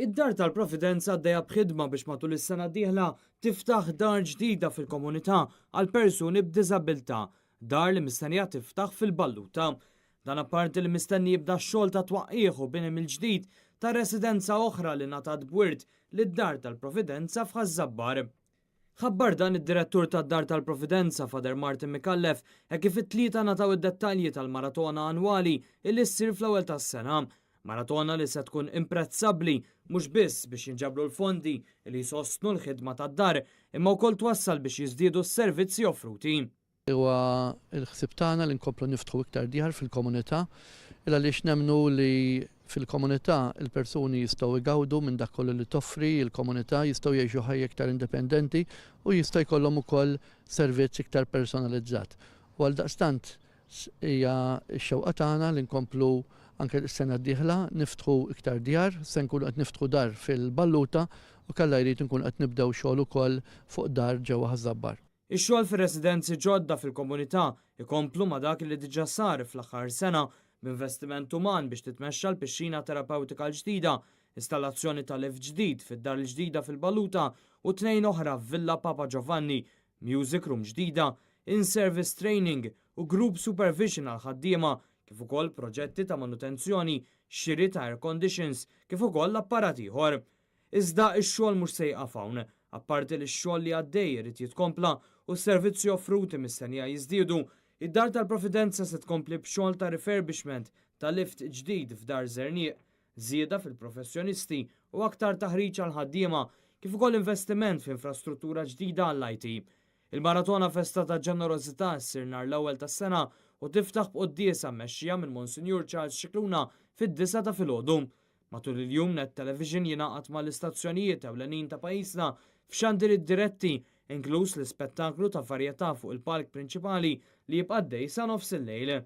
Id-Dar tal-Providenza għaddejja b'ħidma biex matul is-sena d-dieħla tiftaħ dar ġdida fil-komunità għal persuni b'diżabilità, dar li mistennija tiftaħ fil-Balluta. Dan apparti li mistenni jibda x-xogħol ta' twaqqigħ u bini mill-ġdid ta' residenza oħra li ngħatat b'wirt lid-Dar tal-Providenza f'Ħaż-Żabbar. Ħabbar dan id-Direttur tad-Dar tal-Providenza, Father Martin Micallef, hekk kif it-Tlieta ngħataw id-dettalji tal-maratona annwali illi ssir fl-ewwel tas-sena. Maratona li se tkun imprezzabbli mhux biss biex jinġabru l-fondi li jsostnu l-ħidma tad-dar, imma wkoll twassal biex jiżdiedu s-servizzi offruti. Huwa l-ħsieb tagħna li nkomplu niftħu iktar djar fil-komunità il għaliex nemmnu li fil-komunità il-persuni jistgħu jgawdu minn dak kollu li toffri l-komunità, jistgħu jgħixu ħajja iktar indipendenti u jista' jkollhom ukoll servizz iktar personalizzat. U għaldaqstant hija x-xewqa tagħna li nkomplu anke s-sena d-dieħla niftħu iktar djar, se nkunu qed niftħu dar fil-Balluta u kalla jrid nkunu qed nibdew xogħol ukoll fuq dar ġewwa Ħaż-Żabbar. Ix-xogħol fir-residenzi ġodda fil-komunità jkomplu ma' dak li diġà sar fl-aħħar sena b'investiment uman biex titmexxa l-pixxina terapewtika l-ġdida, installazzjoni ta' lift ġdid fid-dar il-ġdida fil-Balluta u tnejn oħra f'Villa Papa Giovanni, music room ġdida, in-service training u group supervision għall-ħaddiema kif ukoll proġetti ta' manutenzjoni, xiri ta' air conditions kif ukoll apparat ieħor. Iżda x-xogħol mhux se jieqaf hawn. Apparti li x-xogħol li għaddej irid jitkompla u s-servizzi offruti mistennija jiżdiedu, id-Dar tal-Providenza se tkompli b'xogħol ta' refurbishment ta' lift ġdid f'Dar Żerniq, żieda fil-professjonisti u aktar taħriġ għall-ħaddiema, kif ukoll investiment f'infrastruttura ġdida għall-IT. Il-Maratona Festa ta' Ġenerożità ssir nhar l-ewwel tas-sena u tiftaħ b'quddiesa mmexxija minn Monsinjur Charles Scicluna fid-disgħa ta' filgħodu. Matul il-jum Net Television jingħaqad mal-istazzjonijiet ewlenin ta' pajjiżna f'xandiriet diretti, inkluż l-ispettaklu ta' varjetà fuq il-palk prinċipali li jibqa' għaddej sa nofs il-lejl.